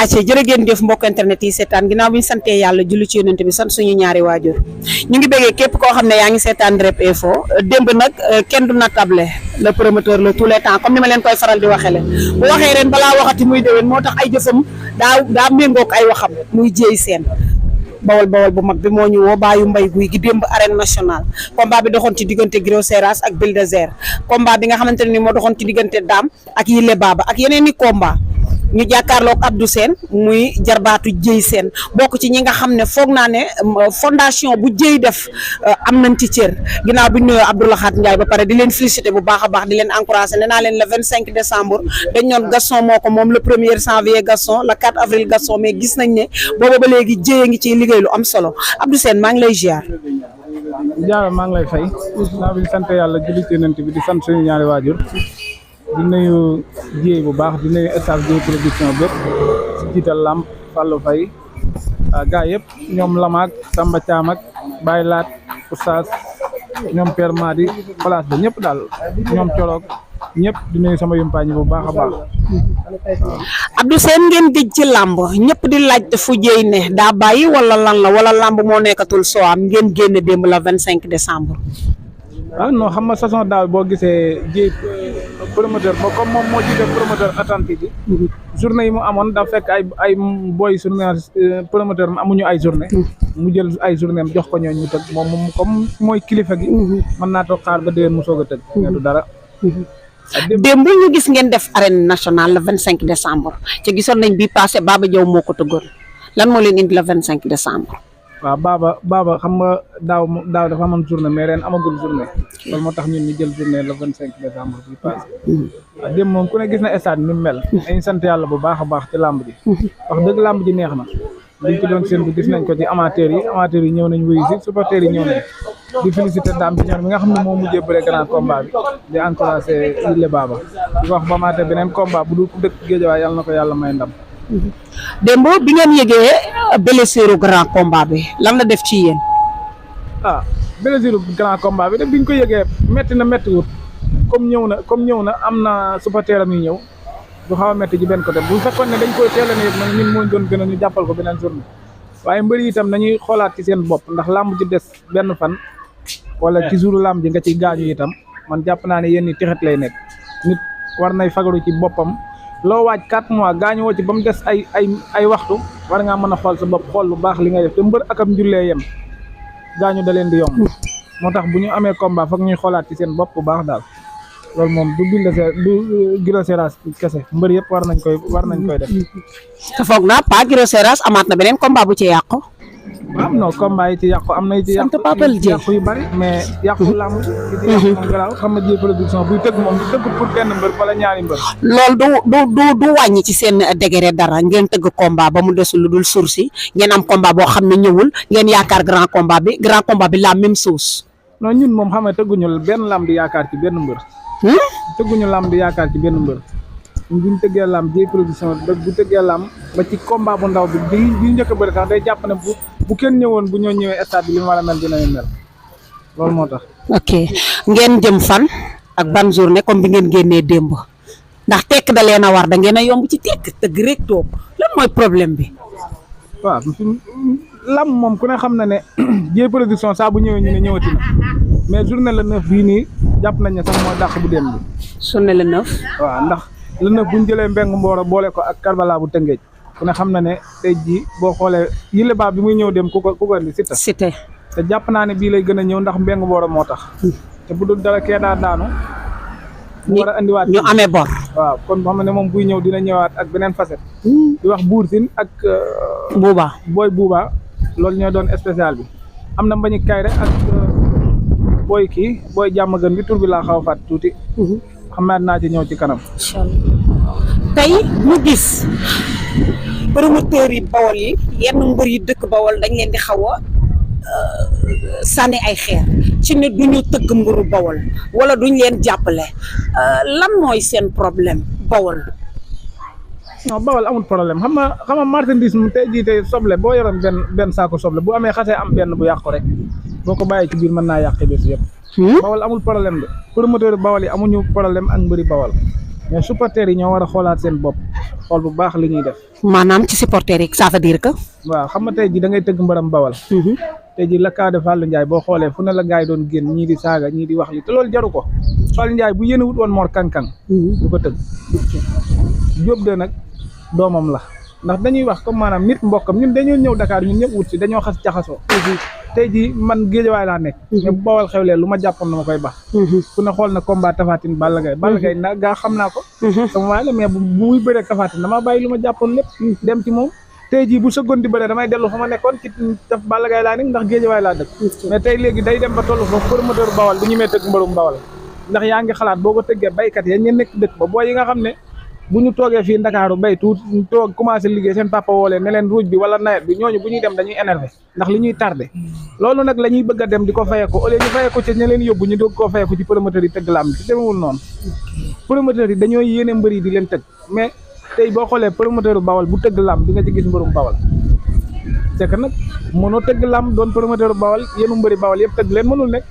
acca jërë ngeen jëf mbokk internet yi seetaan ginnaaw bi ñu santee yàlla julli ci yonent bi sant suñu ñaari waajur ñu ngi bëggee képp koo xam ne yaa ngi seetaan Rep Info démb nag kenn du natable le promoteur la tous les temps comme ni ma leen koy faral di waxee leen bu waxee ren balaa waxati muy déwén moo tax ay jëfam daa méngoog ay waxam muy jéey seen bawal bu mag bi moo ñu woo bàyyu mbay guy gi démb arène nationale combat bi doxoon ci diggante Giro Seras ak Bulldozer combat bi nga xamante ne ni moo doxoon ci diggante Dame ak Yile Baba ak yeneen i combat ñu jàkkaarloog Abdou Sène muy jarbaatu Jéy Sène bokk ci ñi nga xam ne foog naa ne fondation bu Jéy def am nañ ci cër ginnaaw bi ñu nuyoo Abdoulahat Ndiaye ba pare di leen félicité bu baax a baax di leen encouragé nee naa leen le 25 décembre dañ ñoon Gaston moo ko moom le 1er janvier Gaston le 4 avril Gaston mais gis nañ ne booba ba léegi Jéy a ngi ciy liggéey lu am solo Abdou Sène maa ngi lay ziar. Diarra maa ngi lay fay. naa bi sant yàlla julli ci Yonent bi di sant suñu ñaari waajur. di nuyu Jéy bu baax di nuyu staff Jéy production bépp si jiital Lamp Fallou Faye gars yëpp ñoom Lamaak Samba Thiam ak Baye Laat Oustaz ñoom Père Madi place ba ñëpp daal ñoom Coloog ñëpp di nuyu sama yumpaañ bu baax a baax. Abdou Sène ngeen gëj ci làmb ñëpp di laajte fu Jéy ne daa bàyyi wala lan la wala làmb moo nekkatul soo am ngeen génn démb la 25 décembre. non xam nga saison daaw boo gisee Jéy promoteur ba comme moom moo jiite promoteur atlantique yi journée yi mu amoon da fekk ay boy journée promoteur amuñu ay journée mu jël ay journée am jox ko ñoo ñu tëgg moom comme mooy kilifa gi mën naa toog xaar ba déwén mu soog a tëgg neetu dara démb ñu gis ngeen def arène nationale le 25 décembre ci gisoon nañ bi passé Baba Diaw moo ko tëggoon lan moo leen indi le 25 décembre waaw Baba xam nga daaw dafa amoon journée mais ren amagul journée loolu moo tax ñun ñu jël journée le 25 décembre bi passé waaw démb moom ku ne gis na stade ni mu mel dañu sant yàlla bu baax a baax ci làmb ji wax dëgg làmb ji neex na liñ ci doon seen bi gis nañ ko ci amateurs yi ñëw nañ wuyu si supporters yi ñëw nañ di félicité Dame bi ñoom mi nga xam ne moo mujjee bëre grand combat bi di encouragé Yile Baba di wax ba maate beneen combat bu dul ku dëkk Géejawaay yàlla na ko yàlla may ndam. démb bi ngeen yëgee blessure grand combat bi lan la def ci yéen. blessure grand combat bi de biñ ko yëgee métti na métti wut comme ñëw na am na supporteram yu ñëw du xaw a métti ci benn côté bu fekkoon ne dañ koy teel a ne yëpp nag ñun moo doon gën a ñu jàppal ko beneen journée waaye mbëri itam nañuy xoolaat ci seen bopp ndax làmb ji des benn fan wala ci jouru làmb ji nga ci gaañu itam man jàpp naa ne yéen ñi tixet lay nekk nit war nay fagaru ci boppam loo waaj 4 mois gaañu woo ci ba mu des ay waxtu war ngaa mën a xool sa bopp xool lu baax li ngay def te mbër ak am njullee yem gaañu da leen di yomb moo tax bu ñu amee combat foog ñuy xoolaat ci seen bopp bu baax daal loolu moom du Giro Seras kese mbër yëpp war nañ koy def. te foog naa pas Giro Seras amaat na beneen combat bu ci yàqu. am non combat yi ci yàqu am na ci yàqu yu bari mais yàqu làmb ci yàqu moom garaaw xam nga Jéy production buy tëgg moom du tëgg pour benn mbër wala ñaari mbër. loolu du wàññi ci seen degré dara ngeen tëgg combat ba mu desul lu dul sursi ngeen am combat boo xam ne ñëwul ngeen yaakaar grand combat bi la même chose. non ñun moom xam nga tëgguñu benn làmb di yaakaar ci benn mbër. tëgguñu làmb di yaakaar ci benn mbër buñ tëggee làmb Jéy production bu tëggee làmb ba ci combat bu ndaw bi njëkk a bëri sax day jàpp ne bu kenn ñëwoon bu ñoo ñëwee stade bi li mu war a mel dinañu mel loolu moo tax. ok ngeen jëm fan ak ban journée comme bi ngeen génnee démb ndax tekk da leen a war da ngeen a yomb ci tekk tëgg rek toog lan mooy problème bi. waaw làmb moom ku ne xam na ne Jéy production saa bu ñëwee ñu ne ñëwati na mais journée le 9 bii nii jàpp nañ ne sax moo dàq bu dem bi. journée le 9. waaw ndax le 9 bu ñu jëlee Mbeng Mbooro boole ko ak Karbala bu Tëngéej ku ne xam na ne tey jii boo xoolee Yile Baba bi muy ñëw dem ku ko indi Siteu te jàpp naa ne bii lay gën a ñëw ndax Mbeng Mbooro moo tax te bu dul dara kee daa daanu mu war a andiwaat ñu amee bor. waaw kon xam ne moom buy ñëw dina ñëwaat ak beneen facette di wax Buur Sine ak Buuba loolu ñoo doon spécial bi am na Mbañi Kayre ak booy jàmm gën bi tur bi laa xaw a fàtt tuuti xam naa ci ñëw ci kanam. tey mu gis promoteurs yi Bawol yi yenn mbër yi dëkk Bawol dañ leen di xaw a sànni ay xeer ci ne duñu tëgg mbëru Bawol wala duñ leen jàppale lan mooy seen problème Bawol. non Bawol amul problème xam nga marchandise mu tey jii tey soble boo yoroon benn saako soble bu amee xasee am benn bu yàqu rek boo ko bàyyee ci biir mën naa yàq bés yëpp. Bawol amul problème de promoteur Bawol yi amuñu problème ak mbëri Bawol mais supporters yi ñoo war a xoolaat seen bopp xool bu baax li ñuy def. maanaam ci supporters yi ça veut dire que. waaw xam nga tey ji da ngay tëgg mbërëm bawal. tey ji la cas de Fallou Ndiaye boo xoolee fu ne la gars yi doon génn ñii di saaga ñii di wax li te loolu jaru ko Fallou Ndiaye bu yéene wut woon Mor Kang-Kang du ko tëgg. Diop de nag doomam la ndax dañuy wax comme maanaam nit mbokkam ñun dañoo ñëw Dakar ñun ñëpp wut si dañoo xas jaxasoo. tey ji man Géejawaay laa nekk. mais bu bawal xewlee lu ma jàppoon na ma koy baax. ku ne xool na combat Tapha Tine Balla Gaye nag gaa xam naa ko. sama waay la mais bu muy bëree Tapha Tine damaa bàyyi lu ma jàppoon lépp dem ci moom. tey jii bu sëggoon di bëre damay dellu fa ma nekkoon ci daf Balla Gaye laa nekk ndax Géejawaay laa dëkk. mais tey léegi day dem ba tollu foofu promoteur bawal du ñu mee tëgg mbërum bawal ndax yaa ngi xalaat boo ko tëggee baykat ya ñu nekk dëkk ba boo yi nga xam ne bu ñu toogee fii Ndakaaru bay tuut ñu toog commencé liggéey seen papa woo leen ne leen ruuj bi wala nawet bi ñooñu bu ñuy dem dañuy énervé ndax li ñuy tardé loolu nag la ñuy bëgg a dem di ko fayeeko au lieu ñu fayeeko ci ña leen yóbbu ñu doog koo fayeeko ci promoteur yi tëgg la am ci demewul noonu promoteur yi dañoo yéene mbër yi di leen tëgg mais tey boo xoolee promoteur bawal bu tëgg lam di nga ci gis mbërum bawal c'est que nag mënoo tëgg lam doon promoteur bawal yéenu mbëri bawal yëpp tëgg leen mënul nekk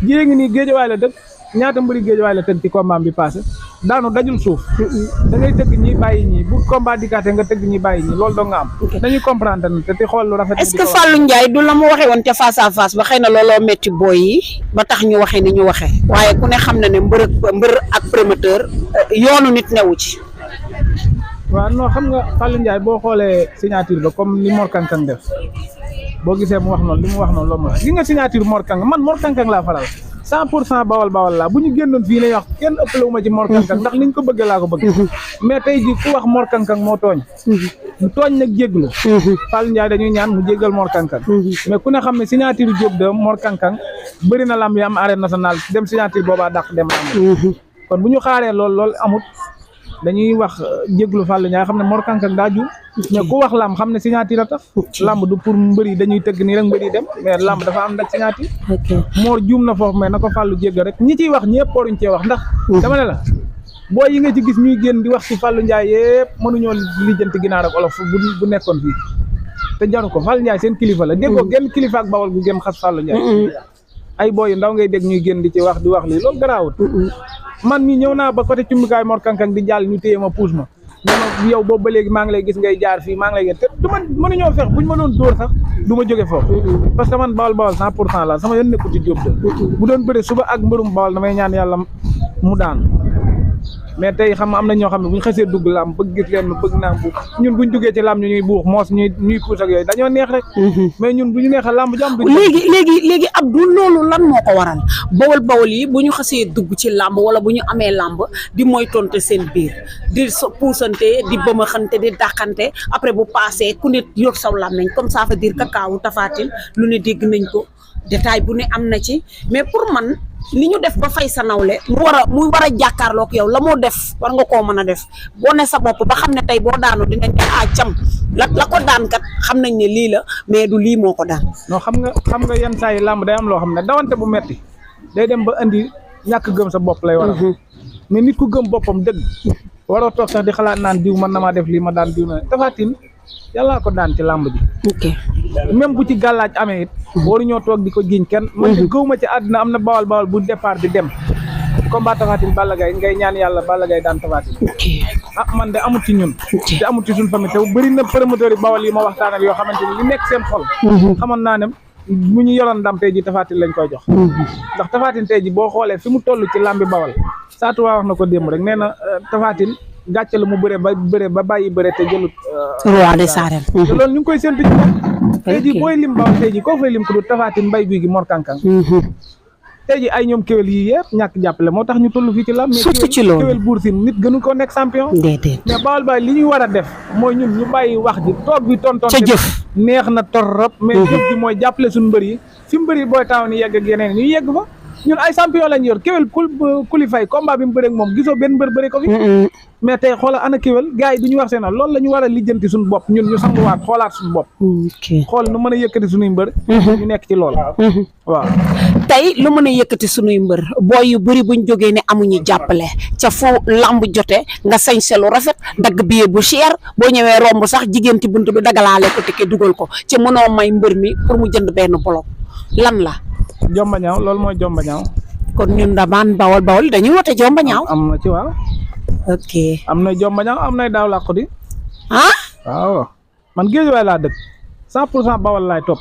jée ngi nii Géejawaay la dëkk ñaata mbëri Géejawaay la tëgg ci combat bi passé daanu dajul suuf da ngay tëgg ñi bàyyi ñi bu combat dikkaatee nga tëgg ñi bàyyi ñi loolu doo nga am dañuy comprendre ne te ti xool lu rafet. est-ce que Fallou Ndiaye du la mu waxee woon ca face à face ba xëy na looloo métti booy yi ba tax ñu waxee ni ñu waxee waaye ku ne xam na ne mbër ak promoteur yoonu nit newu ci. waaw non xam nga Fallou Ndiaye boo xoolee signature ba comme ni Mor Kang-Kang def boo gisee mu wax noonu li mu wax noonu loolu mooy gi nga signature Mor Kang-Kang man Mor Kang-Kang laa faral 100% bawal laa bu ñu génnoon fii nañ wax kenn ëppale wu ma ci Mor Kang-Kang ndax niñ ko bëggee laa ko bëgg mais tey ji ku wax Mor Kang-Kang moo tooñ mu tooñ nag jéglu Fallou Ndiaye dañuy ñaan mu jéggal Mor Kang-Kang mais ku ne xam ne signature Diop de Mor Kang-Kang bëri na lamb yi am arène nationale dem signature boobaa dàq dem am kon bu ñu xaaree lool amut dañuy wax jéglu Fallou Ndiaye xam ne Mor Kang-Kang daa juum mais ku wax lamb xam ne signature a tax lamb du pour mbër yi dañuy tëgg nii rek mbër yi dem mais lamb dafa am nag signature Mor juum na foofu mais na ko Fallou jéggal rek ñi ciy wax ñëpp waruñ cee wax ndax dama ne la boo yi nga ci gis ñuy génn di wax ci Fallou Ndiaye yëpp mënuñoo lijjanti ginaar ak olof bu nekkoon fii te jaru ko Fallou Ndiaye seen kilifa la déggoo genn kilifa ak bawal gu gën xas Fallou Ndiaye ay booy yu ndaw ngay dégg ñuy génn di ci wax di wax lii loolu garaawut man mii ñëw naa ba côté cumbukaay Mor Kang-Kang di jàll ñu téye ma puus ma ne yow boobu ba léegi maa ngi lay gis ngay jaar fii maa ngi lay gis te du ma mënuñoo fex buñ ma doon dóor sax du ma jóge foofu parce que man bawal 100% la sama yoon nekku ci Diop de bu doon bëre suba ak mbërum bawal damay ñaan yàlla mu daan mais tey xam nga am na ñoo xam ne bu ñu xasee dugg làmb bëgg gis leen bëgg naa bu ñun buñ duggee ci làmb ñu ñuy buux moos ñuy puus ak yooyu dañoo neex rek mais ñun bu ñu neexee làmb jàmm léegi Abdou loolu lan moo ko waral bawal yi bu ñu xasee dugg ci làmb wala bu ñu amee làmb di moytonte seen biir di puusante di bëmaxante di dàqante après bu passé ku ne yor saw làmmeñ comme ça veut dire kakaawu Tapha Tine lu ne dégg nañ ko détail bu ne am na ci mais pour man li ñu def ba fay sa nawle mu war a jàkkaarloog yow la moo def war nga koo mën a def boo ne sa bopp ba xam ne tey boo daanu dinañ ne cam la ko daan kat xam nañ ne lii la mais du lii moo ko daan. non xam nga yenn saa yi làmb day am loo xam ne dawante bu metti day dem ba indi ñàkk gëm sa bopp lay waral mais nit ku gëm boppam dëgg waroo toog sax di xalaat naan diw man na maa def lii ma daan diw na Tapha Tine yàllaa ko daan ci làmb ji. ok même bu ci gàllaaj amee it. waruñoo toog di ko jiiñ kenn. man de gëw ma ci àddina am na bawal bu départ di dem. combat Tapha Tine Balla Gaye ngay ñaan yàlla Balla Gaye daan Tapha Tine. man de amut ci ñun. te amut ci suñu famille te bëri na promoteur yi bawal yi ma waxtaanal yoo xamante ni li nekk seen xol. xamoon naa ne bu ñu yoroon ndam tey ji Tapha Tine lañ koy jox. ndax Tapha Tine tey ji boo xoolee fi mu toll ci làmbi bawal Satou wax na ko démb rek nee na Tapha Tine gàcce la mu bëre ba bàyyi bëre te jëlut roi des arènes te loolu ñu ngi koy séntu ci moom tey ji booy lim bawal tey ji koo fay lim ko du Tapha Tine Mbaye Gouy Gui Mor Kang-Kang tey ji ay ñoom kéwél yii yëpp ñàkk jàppale moo tax ñu toll fii ci lam mais surtout ci loolu kéwél Bour Sine nit gënu ko nekk champion déedéet mais bawal li ñuy war a def mooy ñun ñu bàyyi wax ji toog bi tonton ca jëf neex na torop mais jëf ji mooy jàppale suñu mbër yi fi mbër yi booy taw ni yegg ak yeneen ñu yegg fa ñun ay champion lañ yor kéwél kuli fay combat bi mu bëreeg moom gisoo benn mbër bëri ko fi mais tey xoolal ana kéwél gars yi du ñu wax seen loolu la ñu war a lijjanti suñu bopp ñun ñu sanguwaat xoolaat suñu bopp xool nu mën a yëkkati suñuy mbër ñu nekk ci loolu waaw tey lu mën a yëkkati suñuy mbër booy yu bëri buñ jógee ne amuñu jàppale ca fu lamb jote nga sañ selu rafet dagg billet bu cher boo ñëwee romb sax jigéen ci bunt bi dagalaale ko ticket dugal ko ci mënoo may mbër mi pour mu jënd benn bloc lan la jomba ñaaw loolu mooy jomba ñaaw kon ñun damaan bawal dañuy wote jomba ñaaw am na ci waaw ok am nay Jombañang am nay daaw làqu di ah waaw man Géejawaay laa dëkk 100% Bawal laay topp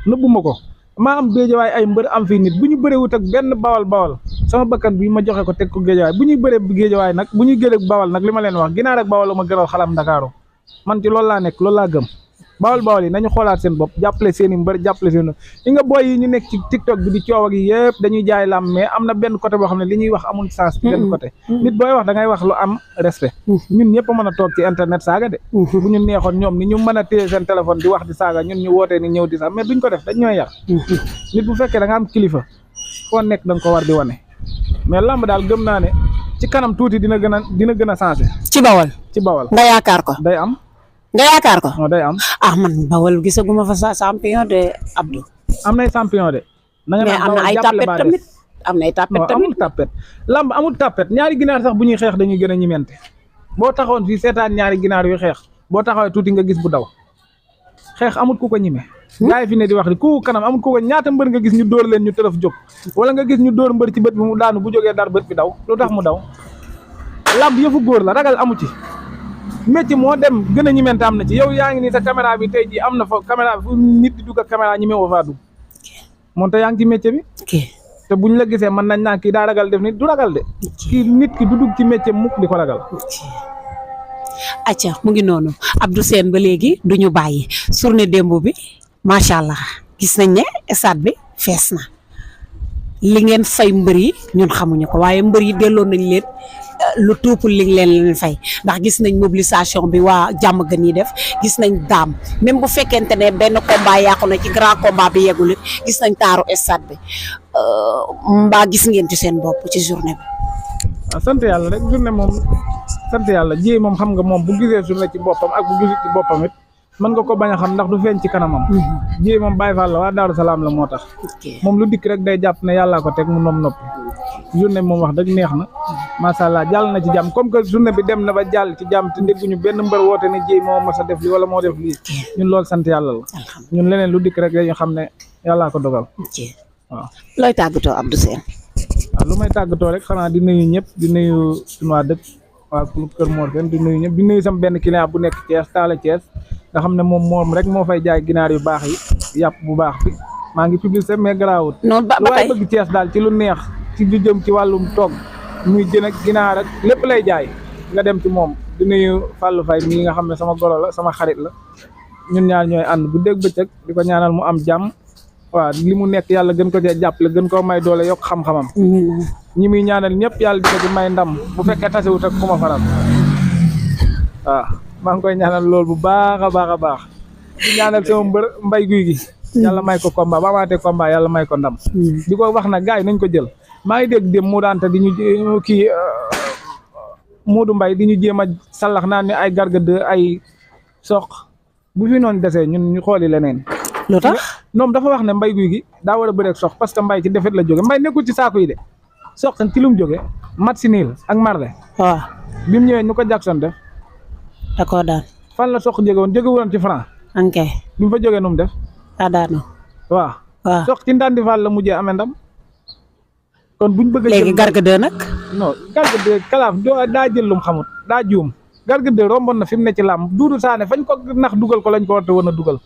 nëbbuma ko maa am Géejawaay ay mbër am fii nit bu ñu bëree wut ak benn Bawal sama bakkan bi ma joxe ko teg ko Géejawaay bu ñuy bëree Géejawaay nag bu ñuy gëlee Bawal nag li ma leen wax ginaar ak Bawal ma gënal xalam Ndakaaru man ci loolu laa nekk loolu laa gëm Bawal yi nañu xoolaat seen bopp jàppale seen i mbër jàppale seen i nga booy yi ñu nekk ci TikTok bi di coow ak yi yëpp dañuy jaay lam mais am na benn côté boo xam ne li ñuy wax amul sens benn côté nit booy wax da ngay wax lu am respect ñun ñëpp a mën a toog ci internet saaga de bu ñu neexoon ñoom ni ñu mën a téye seen téléphone di wax di saaga ñun ñu wootee ni ñëw di sax mais duñ ko def dañ ñooy yar nit bu fekkee da nga am kilifa foo nekk da nga ko war di wane mais lamb daal gëm naa ne ci kanam tuuti dina gën a changé ci Bawal nga yaakaar ko day am nga yaakaar ko non day am man Bawal gisaguma fa sa champion de Abdou am nay champion de mais am na ay tapet tamit am na ay tapet tamit amul tapet lamb amul tapet ñaari ginaar sax bu ñuy xeex dañuy gën a ñimente boo taxawoon fii seetaan ñaari ginaar yu xeex boo taxawee tuuti nga gis bu daw xeex amul ku ko ñime gaa yi fi ne di wax di ku kanam amul ku ko ñaata mbër nga gis ñu dóor leen ñu tërëf jóg wala nga gis ñu dóor mbër ci bët bi mu daanu bu jógee dar bët bi daw lu tax mu daw lamb yëfu góor la ragal amu ci métier moo dem gën a ñimente am na ci yow yaa ngi nii sa caméra bi tey jii am na fa caméra fu nit di dugg ak caméra ñime woo faa dugg moom te yaa ngi ci métier bi te buñ la gisee mën nañ naa kii daa ragal def nit du ragal de kii nit ki du dugg ci métier mukk di ko ragal acca mu ngi noonu Abdou Sène ba léegi du ñu bàyyi journée démb bi macha allah gis nañ ne stade bi fees na li ngeen fay mbër yi ñun xamuñu ko waaye mbër yi delloo nañ leen lu tuupul li leen fay ndax gis nañ mobilisation bi waa jàmm gën yi def gis nañ daam même bu fekkente ne benn combat yàqu na ci grand combat bi yeggul it gis nañ taaru stade bi mbaa gis ngeen ci seen bopp ci journée bi. waaw sant yàlla rek journée moom sant yàlla ji moom xam nga moom bu gisee journée ci boppam ak bu gisul ci boppam it mën nga ko bañ a xam ndax du feeñ ci kanamam. ji moom Baye Fall la waa Daaru Salaam la moo tax. moom lu dikk rek day jàpp ne yàllaa ko teg mu noom noppi. journée bi moom wax dëgg neex na macha allah jàll na ci jàmm comme que journée bi dem na ba jàll ci jàmm te dégguñu benn mbër woote ne ji moo mas a def li wala moo def lii ñun loolu sant yàlla la. ñun leneen lu dikk rek dañu xam ne yàllaa ko dogal. waaw looy tàggatoo Abdou Sène. waaw lu may tàggatoo rek xanaa di nuyu ñëpp di nuyu suñu waa dëkk waa Kër Mor Sène di nuyu ñëpp di nuyu sama benn client bu nekk Thiès Talla Thiès nga xam ne moom rek moo fay jaay ginaar yu baax yi yàpp bu baax bi maa ngi publicité mais garaawut non ba lu waay bëgg Thiès daal ci lu neex ci lu jëm ci wàllum togg muy jën ak ginaar ak lépp lay jaay nga dem ci moom di nuyu Fallou Faye mii nga xam ne sama goro la sama xarit la ñun ñaar ñooy ànd bu dégg bëccëg di ko ñaanal mu am jàmm waaw li mu nekk yàlla gën ko cee jàppale gën koo may doole yokk xam-xamam ñi muy ñaanal ñëpp yàlla di ko ci may ndam bu fekkee tasewut ak ku ma faral waaw maa ngi koy ñaanal loolu bu baax a baax a baax di ñaanal sama mbay guy gi yàlla may ko combat ba amaatee combat yàlla may ko ndam di ko wax nag gars yi nañ ko jël maa ngi dégg dem mu daante di ñu kii Modou Mbaye di ñu jéem a sallax naan ni ay Garga 2 ay soq bu fi noonu desee ñun ñu xooli leneen lu tax ñoom dafa wax ne mbay guy gi daa war a bëreeg sox parce que mbay ci defet la jóge mbay nekkul ci saako yi de sox tan ci lu mu jóge mat si niil ak marle waaw bi mu ñëwee ñu ko Jackson def d'accord daal fan la sox jóge woon jóge woon ci franc ok bi mu fa jógee nu mu def daanu waaw waaw sox ci ndandi fall la mujjee amee ndam kon buñ bëgg léegi Garga 2 nag non Garga 2 kalaaf daa jël lum xamut daa juum Garga 2 romboon na fi mu ne ci làmb Doudou Sané fañ ko nax dugal ko lañ ko warte woon a dugal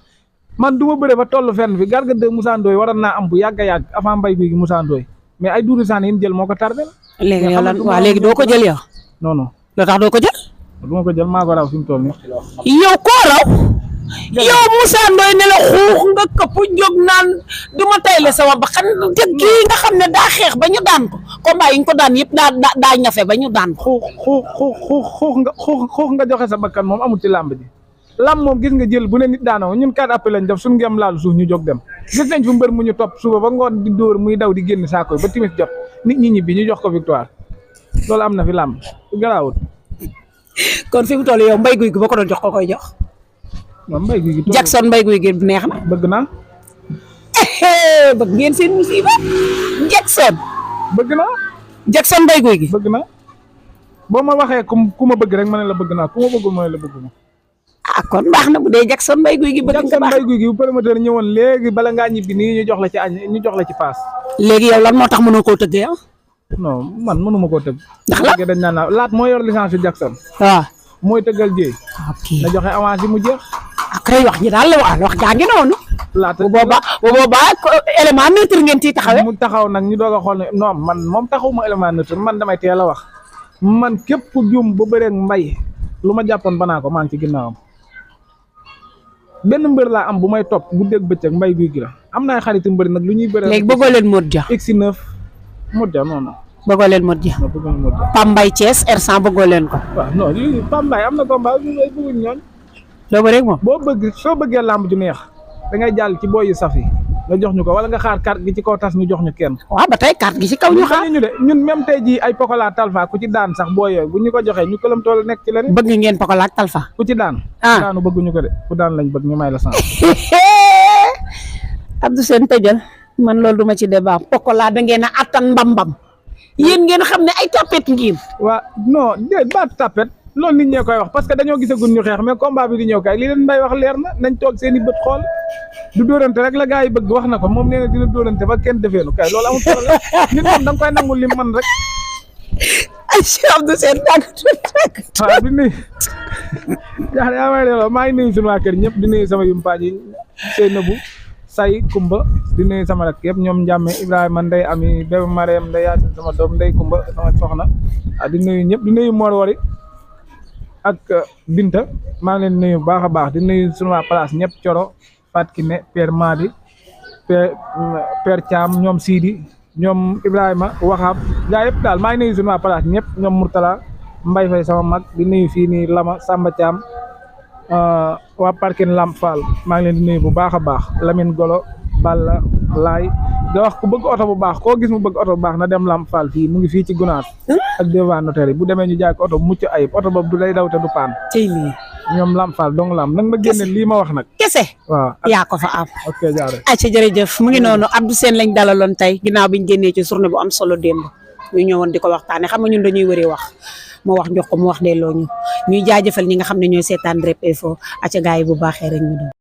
man du ma bëre ba toll fenn fi Garga 2 Moussa Ndoye waroon naa am bu yàgg a yàgg avant mbay guy gi Moussa Ndoye mais ay Doudou Sané yi mu jël moo ko tardé la. léegi yow lan waaw léegi doo ko jël yow. non non. loo tax doo ko jël. du ma ko jël maa ko raw fi mu toll nii. yow koo raw. yow Moussa Ndoye ne la xuux nga këpp jóg naan du ma tayle sama ba xam te kii nga xam ne daa xeex ba ñu daan ko combat yi ñu ko daan yëpp daa ñafe ba ñu daan ko. xuux nga joxe sa bakkan moom amul ci làmb ji. lam moom gis nga jël bu ne nit daanoo ñun kat appel lañ def suñu ngem laalu suuf ñu jóg dem gis nañ fu mbër mu ñu topp suba ba ngoon di dóor muy daw di génn saako ba timis jot nit ñi ñibbi ñu jox ko victoire loolu am na fi làmb garaawut. kon fi mu toll yow mbay guy gi ba ko doon jox ko koy jox. waaw mbay guy gi Jackson mbay guy gi neex na. bëgg naa. bëgg ngeen seen musiba Jackson. bëgg naa. Jackson mbay guy gi. bëgg naa boo ma waxee ku ma bëgg rek ma ne la bëgg naa ku ma bëggul ma ne la bëgg ma. ah kon baax na bu dee Jackson mbay guy gi bëgg nga baax Jackson mbay guy gi bu promoteur ñëwoon léegi bala ngaa ñibbi nii ñu jox la ci añ ñu jox la ci paas. léegi yow lan moo tax mënoo koo tëggee yow. non man mënuma koo tëgg. ndax la dañ naan laat moo yor licence yu Jackson. waaw mooy tëggal jéey. ok na joxe avance yi mu jeex. kay wax ji daal la wax jaa ngi noonu. laata bu boobaa élément neutre ngeen ciy taxawee. mu taxaw nag ñu doog a xool ne non man moom taxawuma élément neutre man damay teel a wax man képp ku jum ba bëreeg mbay lu ma jàppoon banaa ko maa ngi ci ginnaawam benn mbër laa am bu may topp guddeeg bëccëg mbay guy gi la am na ay xaritu mbëri nag lu ñuy bëree. léegi bëggoo leen Modou Dia. X9 Modou Dia non non. bëggoo leen Modou Dia. non bëgguñu Modou Dia. Pambay Thiès R100 bëggoo leen ko. waaw non lii Pambay am na combat bi ngay bëgguñ ñooñ. loo bëreeg moom. soo bëggee làmb ju neex da ngay jàll ci booy yu saf yi nga jox ñu ko wala nga xaar carte gi ci kaw tas ñu jox ñu kenn. waaw ba tey carte gi ci kaw ñu xaar. ñu de ñun même tey jii ay Pokola Talfa ku ci daan sax booy yooyu bu ñu ko joxee ñu këlam tool nekk ci leneen. bëgg ngeen Pokola ak Talfa. ku ci daan. daanu bëgguñu ko de ku daan lañ bëgg ñu may la sant. Abdou Sène tëjal man loolu duma ci débat Pokola da ngeen a attan mbambam yéen ngeen xam ne ay tapet ngeen. waa non déet ba tapet loolu nit ñee koy wax parce que dañoo gisaguñ ñu xeex mais combat bi di ñëw kay li leen mbay wax leer na nañ toog seen i bët xool du dóorante rek la gars yi bëgg wax na ko moom nee na dina dóorante ba kenn defeelu kay loolu amul problème nit moom da nga koy nangul lim man rek. ay Cheikh Abdou Sène waaw di nuyu yaa may delloo maa ngi nuyu suñu waa kër ñëpp di nuyu sama yumpaañ yi Seynabou Say Kumba di nuyu sama rak yëpp ñoom Ndiame Ibrahima Ndeye Ami Bébé Mariam Ndeye Yacine sama doom Ndeye Kumba sama soxna di nuyu ñëpp di nuyu Mor Wari ak Binta maa ngi leen nuyu bu baax a baax di nuyu sunu waa place ñëpp Coro Fatou Kiné Père Madi Père Thiam ñoom Sidi ñoom Ibrahima Waxaab gaa yëpp daal maa ngi nuyu sunu waa place ñëpp ñoom Mourtala Mbaye Faye sama mag di nuyu fii nii Lama Samba Thiam waa Parkin Lamp Fall maa ngi leen di nuyu bu baax a baax Lamine Golo Balla Laay da wax ku bëgg oto bu baax koo gis mu bëgg oto bu baax na dem Lamp Fall fii mu ngi fii ci Gunaas ak devant notaire yi bu demee ñu jaay ko oto bu mucc ayib oto boobu du lay daw te du paan tey lii ñoom Lamp Fall dong lam nag ma génne lii ma wax nag kese waaw yaa ko fa am. ok jaare acca jërëjëf mu ngi noonu Abdou Sène lañ dalaloon tey ginnaaw biñ génnee ci journée bu am solo démb ñu ñëwoon di ko waxtaane xam nga ñun dañuy wëri wax mu wax jox ko mu wax delloo ñu ñuy jaajëfal ñi nga xam ne ñooy seetaan Rep Info acca gaay yi bu baaxee rek ñu doon